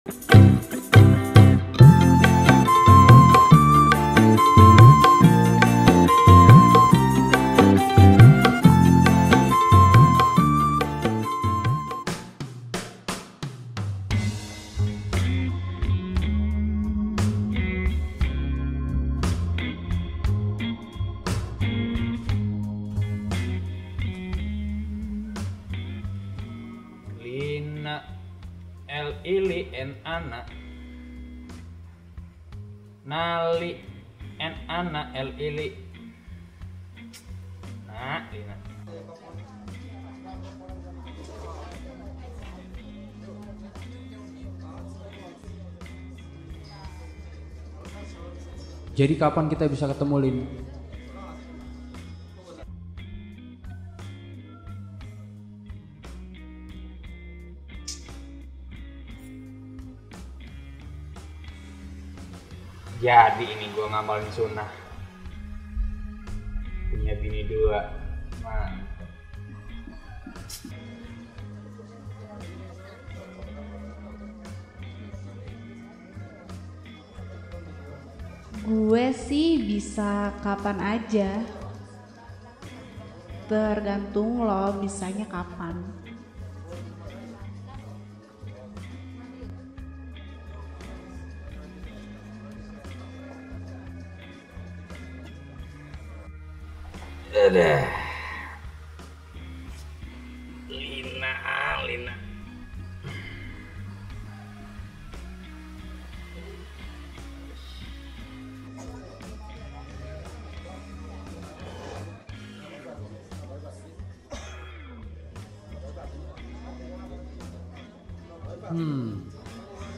Lina el ili en ana nali en ana el ili nah Lina. Jadi kapan kita bisa ketemu, Lin? Jadi ini gua ngamalin sunnah punya bini 2. Mantap. Gue sih bisa kapan aja, tergantung lo bisanya kapan. Dadah. Lina.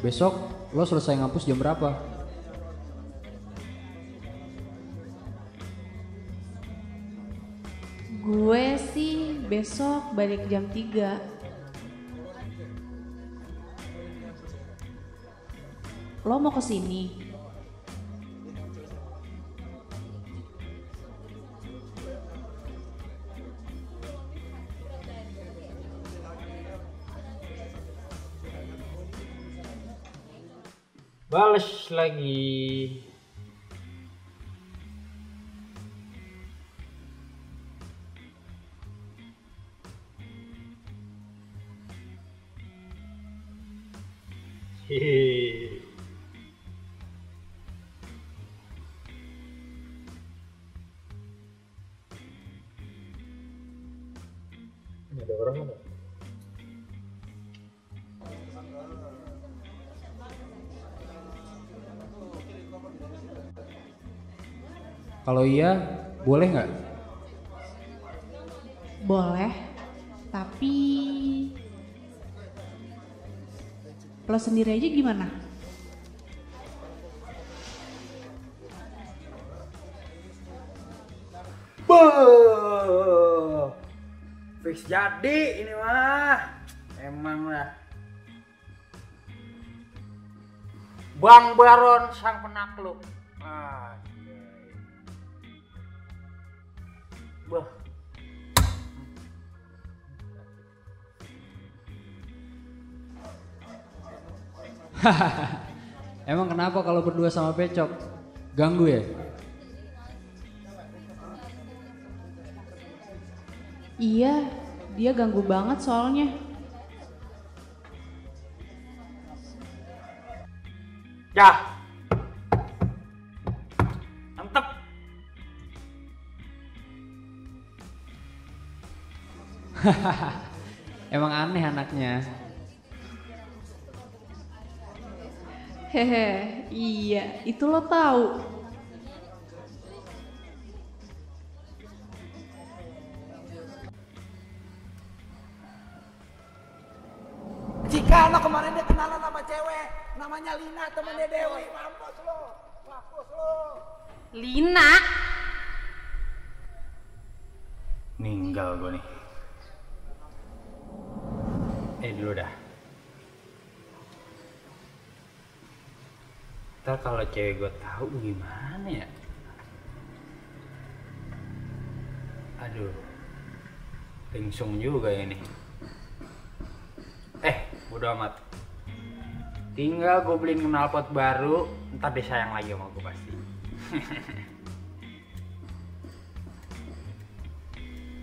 Besok lo selesai ngampus jam berapa? Gue sih besok balik jam 3. Lo mau kesini? Bales lagi. Hehehe. Ada orang ada? Kalau iya, boleh nggak? Boleh, tapi lo sendiri aja gimana? Fix jadi ini mah. Emang lah. Bang Baron sang penakluk. Wah. Emang kenapa kalau berdua sama Pecok? Ganggu ya? Iya, dia ganggu banget soalnya. Ya. Mantep. Emang aneh anaknya. Hehe, iya, itu lo tahu. Jika lo kemarin dia kenalan sama cewek, namanya Lina, temennya Dewi. Mampus lo. Lina? Ninggal gue nih. Dulu dah. Ntar kalau cewek gue tahu gimana ya? Aduh, lingsung juga ini. Bodo amat. Tinggal gue beliin knalpot baru, ntar dia sayang lagi sama gue pasti.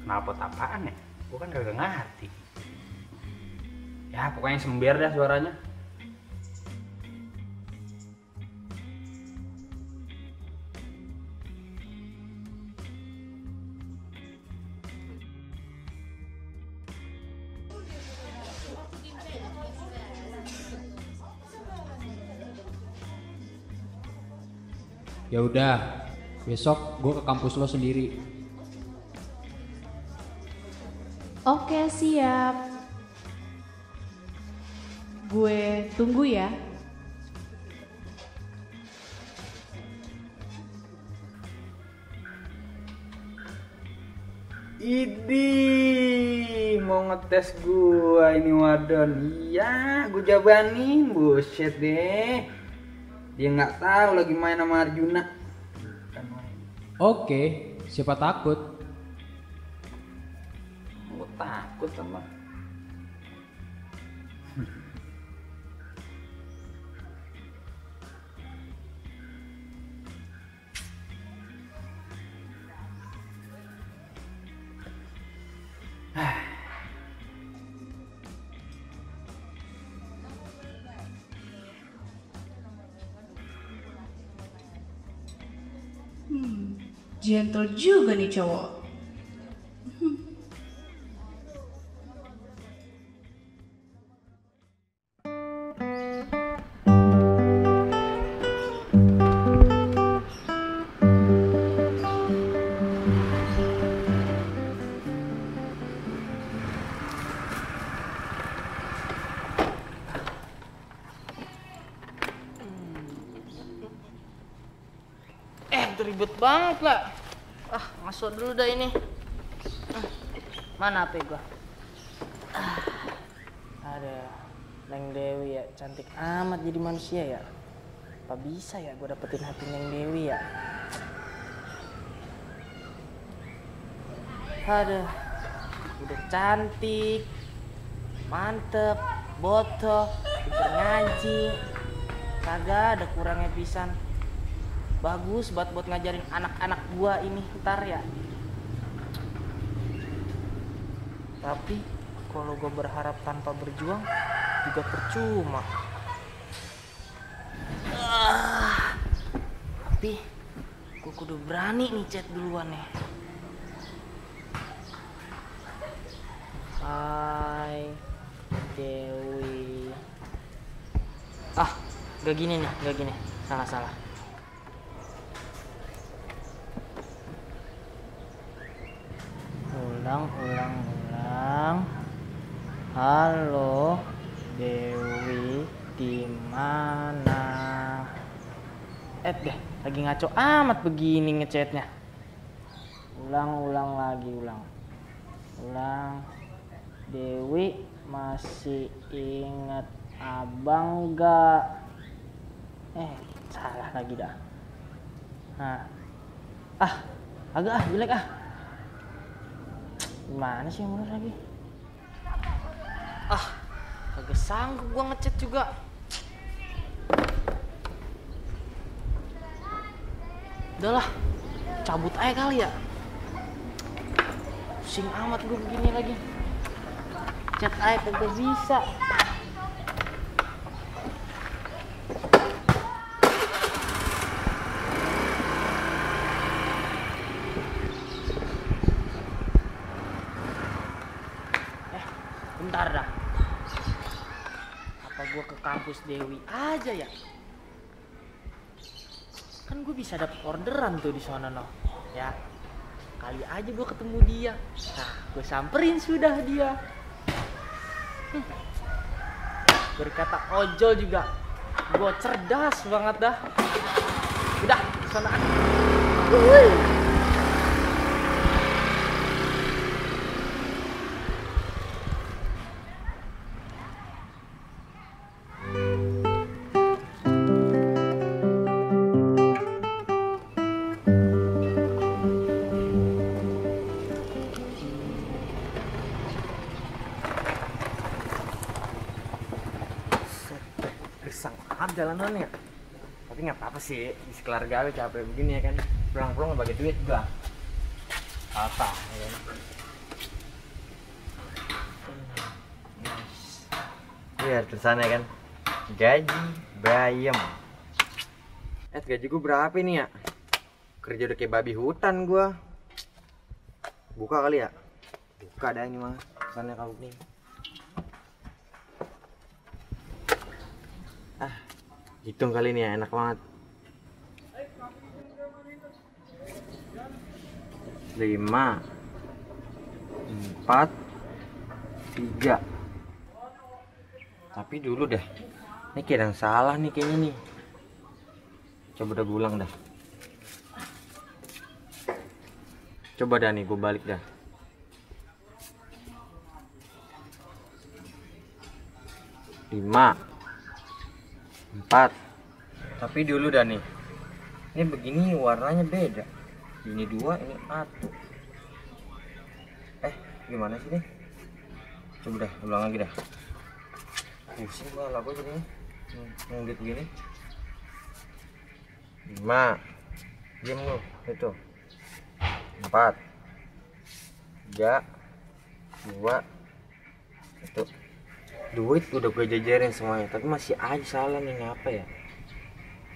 Knalpot apaan ya? Gue kan kagak ngerti. Ya pokoknya sember dah suaranya. Ya udah, besok gue ke kampus lo sendiri. Oke, siap. Gue tunggu ya. Idih, mau ngetes gua ini wadon. Iya, gua jabanin, buset deh. Dia nggak tahu lagi main sama Arjuna. Bukan main. Oke, siapa takut? Gua takut sama. Gentle juga nih cowok. Itu ribet banget lah. Masuk dulu dah ini. Mana HP gua? Ada Neng Dewi ya, cantik amat jadi manusia ya. Apa bisa ya gua dapetin hati Neng Dewi ya? Aduh, udah cantik, mantep, botoh, pinter ngaji, kagak ada kurangnya pisan. Bagus buat ngajarin anak-anak gua ini ntar ya. Tapi kalau gua berharap tanpa berjuang juga percuma. Tapi gua kudu berani nih chat duluan nih. Hai Dewi. Gak gini nih, gak gini. Salah. Ulang. Halo Dewi, di mana? Deh, lagi ngaco amat begini ngechatnya. Ulang lagi. Dewi, masih inget abang gak? Salah lagi dah. Agak jelek. Gimana sih yang bener lagi? Kagak sanggup gua ngechat juga. Udahlah, cabut aja kali ya. Pusing amat gua begini lagi. Chat aja kagak bisa. Bentar dah. Apa gua ke kampus Dewi aja ya? Kan gue bisa dapet orderan tuh di sana no. Ya, kali aja gua ketemu dia. Nah, gue samperin sudah dia. Berkata ojol juga, gue cerdas banget dah. Udah, sana. banget jalanannya. Tapi nggak apa-apa sih, isi kelar gawe capek begini ya kan. Pulang-pulang ngebagi duit gua. Apa ya kan? Lihat tulisannya kan, gaji bayam. Gaji gua berapa ini ya? Kerja udah kayak babi hutan gua. Buka kali ya? Buka dah ini mah, tulisannya kalau nih. Hitung kali ini ya, enak banget. 5 4 3. Tapi dulu dah, ini kayak yang salah nih kayaknya nih. Coba dah gue ulang dah. Coba dah nih gue balik dah. 5 4. Tapi dulu dah nih, ini begini warnanya beda. Ini 2, ini 1. Gimana sih nih? Coba dah ulang lagi dah. Pusing gua lagu jadi ngungkit begini. 5. Diam lu, itu. 4 3 2 1. Duit udah gue jajarin semuanya, tapi masih aja salah nih. Ngapa ya?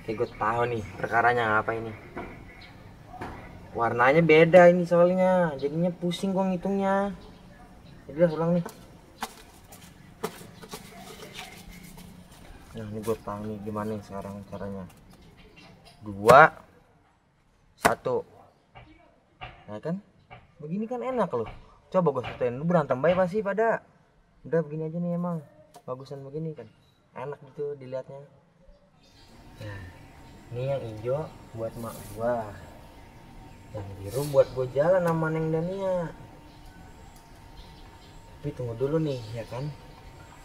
Kayak gue tahu nih perkaranya ngapa ini. Warnanya beda ini soalnya, jadinya pusing gue ngitungnya. Jadi udah ulang nih. Nah ini gue tahu nih gimana nih sekarang caranya. 2 1. Nah kan begini kan enak loh. Coba gue setain, lu berantem baik pasti pada. Udah begini aja nih, emang bagusan begini kan enak gitu dilihatnya. Nah ini yang hijau buat mak gua, yang biru buat gua jalan sama Neng Dania. Tapi tunggu dulu nih ya kan,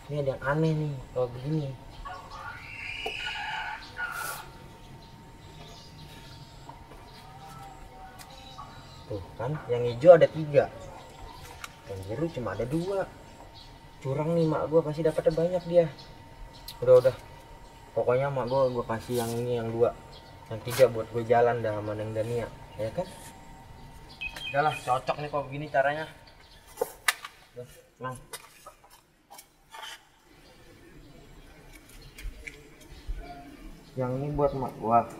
ini ada yang aneh nih kalau begini. Tuh kan yang hijau ada 3, yang biru cuma ada 2. Curang nih mak gua, pasti dapatnya banyak dia. Udah pokoknya mak gua kasih yang ini, yang 2, yang 3 buat gue jalan dah sama Neng Dania ya kan. Udahlah cocok nih kalau begini caranya. Nah yang ini buat mak gua,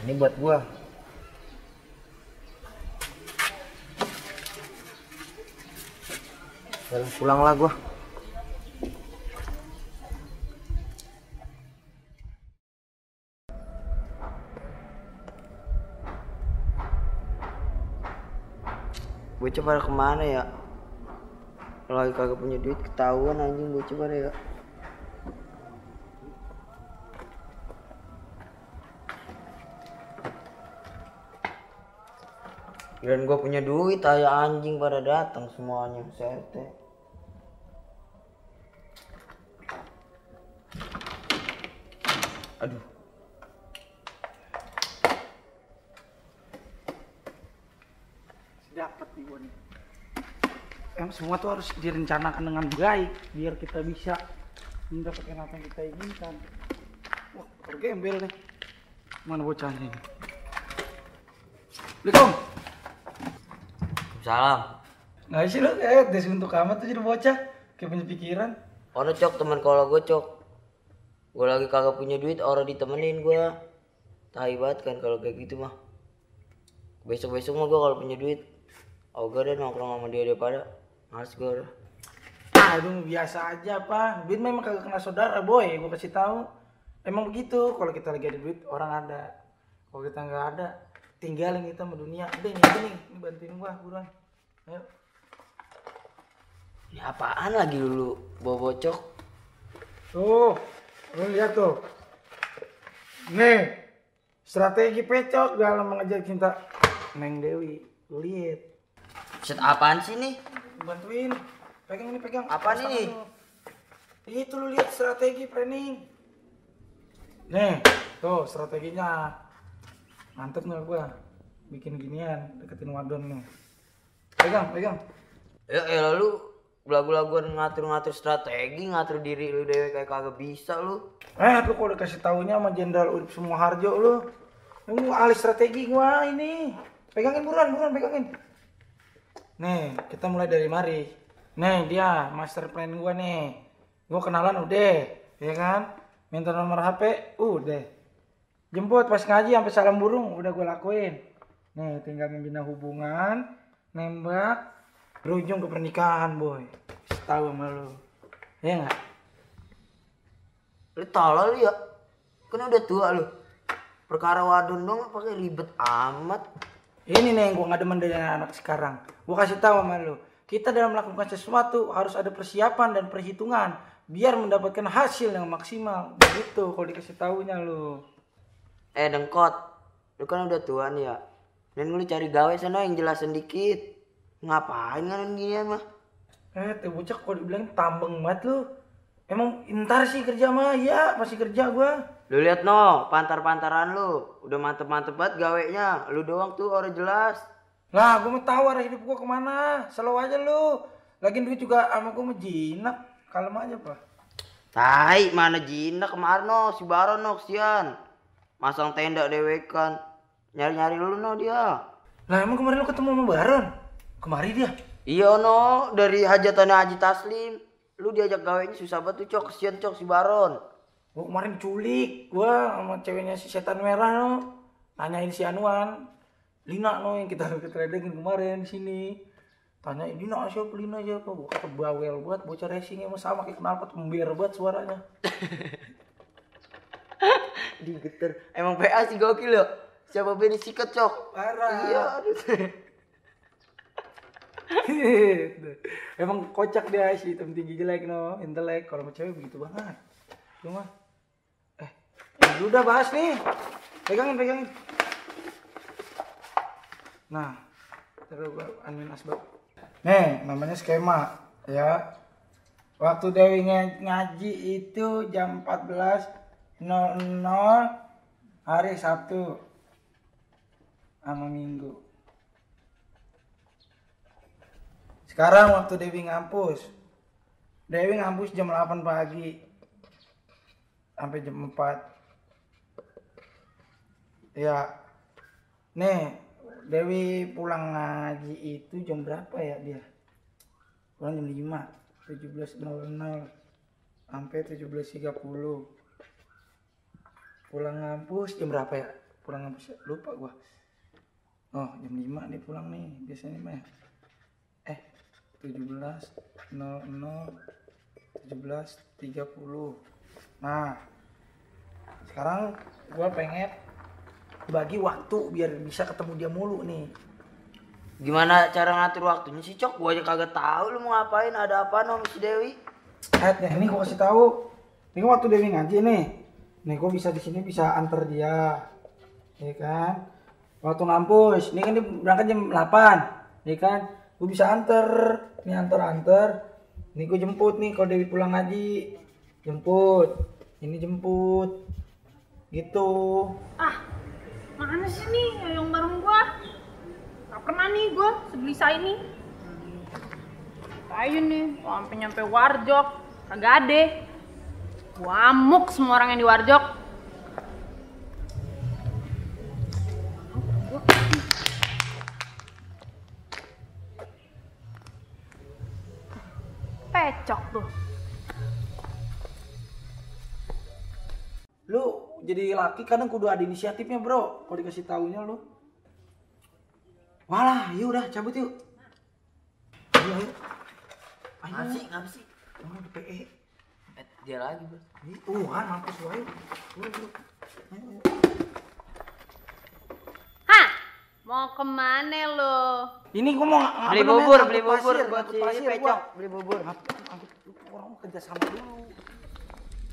ini buat gua. Pulanglah gua. Bocah pada kemana ya? Kalau lagi kagak punya duit ketahuan anjing bocah pada ya. Dan gua punya duit, ayo anjing pada datang semuanya, sete. Aduh. Dapat nih gua nih. Emang semua tuh harus direncanakan dengan baik biar kita bisa mendapatkan apa yang kita inginkan. Wah, tergembel nih. Mana bocahnya ini? Assalamualaikum. Salam. Nggak sih lu, desuntuk amat tuh jadi bocah. Kayak punya pikiran. Ono cok teman kalau gue cok. Gue lagi kagak punya duit, orang ditemenin gue. Tai banget kan kalau kayak gitu mah. Besok-besok mah gue kalau punya duit, ogah deh nongkrong sama dia daripada. Males gue udah. Aduh biasa aja pak. Duit memang kagak kena saudara boy. Gue kasih tahu. Emang begitu. Kalau kita lagi ada duit orang ada. Kalau kita nggak ada, tinggalin kita sama dunia. Udah ini bantuin gua buruan. Ayo. Ya apaan lagi dulu bawa bocok? Tuh, lu lihat tuh. Nih, strategi pecok dalam mengejar cinta Neng Dewi. Lu lihat. Set apaan sih nih? Bantuin. Pegang ini, pegang. Apaan ini? Itu lu lihat strategi planning. Nih, tuh strateginya. Mantep nggak gua? Bikin ginian, deketin wadon nih. Pegang, pegang. Ya lalu Belagu-laguan ngatur-ngatur strategi, ngatur diri lu dewe kayak kagak bisa lu. Lu kok udah kasih taunya sama Jenderal Urip Sumoharjo lu. Lu ahli strategi gua ini. Pegangin buruan, pegangin. Nih, kita mulai dari mari. Nih dia master plan gua nih. Gua kenalan udah, ya kan? Minta nomor HP, udah. Jemput pas ngaji sampai salam burung udah gua lakuin. Nih, tinggal membina hubungan, nembak, berujung ke pernikahan, boy. Tahu sama lu. Ya enggak? Lu tolol ya. Kan udah tua lu. Perkara wadon dong pakai ribet amat. Ini nih yang gua nggak demen dari anak sekarang. Gua kasih tahu sama lu. Kita dalam melakukan sesuatu harus ada persiapan dan perhitungan biar mendapatkan hasil yang maksimal. Begitu kalau dikasih tahunya lu. Dengkot. Lu kan udah tua nih ya. Dan lu cari gawe sana yang jelas sedikit. Ngapain kan ginian mah? Tuh bocah kok dibilang tambeng banget lu. Emang ntar sih kerja mah, ya pasti kerja gua. Lu lihat no, pantar-pantaran lu. Udah mantep-mantep banget gawenya. Lu doang tuh orang jelas. Lah gua mau tahu arah hidup gua kemana. Slow aja lu. Lagian duit juga sama gua mau jinak. Kalem aja pak. Tai, mana jinak kemarin no, si Baron no, kesian. Masang tenda dewekan. Nyari-nyari lu no dia. Lah emang kemarin lu ketemu sama Baron? Kemari dia? Iya no, dari hajatannya Haji Taslim. Lu diajak gawenya susah banget tuh cok, kesian cok si Baron. Gua kemarin diculik, gua sama ceweknya si setan merah no. Tanyain si Anuan, Lina no yang kita ledengin kemarin di sini. Tanyain Lina siapa, Lina siapa? Gua kata bawel buat bocah racing emang sama kayak knalpot membiar banget suaranya. Digeter. Emang PA sih gokil ya. Siapa beri sikat cok? Parah. Iya, aduh. Emang kocak dia si hitam tinggi jelek no, intelek. Kalau sama cewek begitu banget. Cuma lu udah bahas nih. Pegangin. Nah, terus gua anuin asbab. Nih, namanya skema ya. Waktu Dewi ngaji itu jam 14.00 hari Sabtu sama Minggu. Sekarang waktu Dewi ngampus jam 8 pagi sampai jam 4. Ya, nih Dewi pulang ngaji itu jam berapa ya dia? Pulang jam 5, 17.00 sampai 17.30. Pulang ngampus jam berapa ya? Pulang ngampus lupa gua. Oh, jam 5 dia pulang nih biasanya mah. 17.00 17.30. Nah, sekarang gua pengen bagi waktu biar bisa ketemu dia mulu nih. Gimana cara ngatur waktunya sih cok? Gua aja kagak tahu lu mau ngapain, ada apa no si Dewi? Ini gua kasih tahu. Ini waktu Dewi ngaji nih. Nih gua bisa di sini bisa antar dia. Ya kan? Waktu ngampus, ini kan dia berangkat jam 8. Ya kan? Gua bisa antar. Nih antar. Nih gua jemput nih kalau Dewi pulang ngaji. Jemput. Ini jemput. Gitu. Mana sih nih yang bareng gua? Gak pernah nih gua segelisah ini. Ayo nih, sampai nyampe Warjok, kagak ada. Gua amuk semua orang yang di Warjok. Pecok tuh. Lu jadi laki kadang kudu ada inisiatifnya bro. Kalau dikasih taunya lu. Walah, yuk udah cabut yuk. Ayo. Ngapa sih? Oh, di PE. Dia lagi bro. Kan mampus lu ayo. Ayo. Hah? Mau kemana lo? Ini gua mau Beli bubur buat si Pecok. Beli bubur. Orang kerja sama dulu.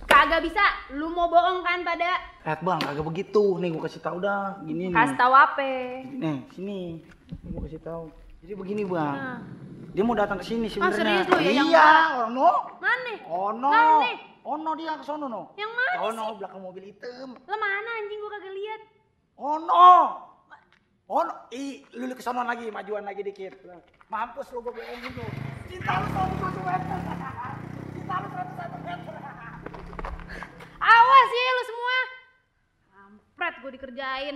Kagak bisa, lu mau bohong kan pada? Bang, kagak begitu. Nih gua kasih tahu dah. Gini nih. Kasih tahu apa? Nih, sini. Ini gua kasih tahu. Jadi begini, Bang. Dia mau datang ke sini serius sebenarnya. lu ya? Yang Iya, ono. Mana? Ono. Mana? Ono dia ke sono no. Yang mana Ono belakang mobil hitam. Lah mana anjing gua kagak lihat. Ono. Oh, lu ke sono lagi, majuan lagi dikit. Mampus lu, gue bohongin lu. Cinta lu 1 meter. Cinta lu 1 meter. Awas ya lu semua. Kampret gue dikerjain.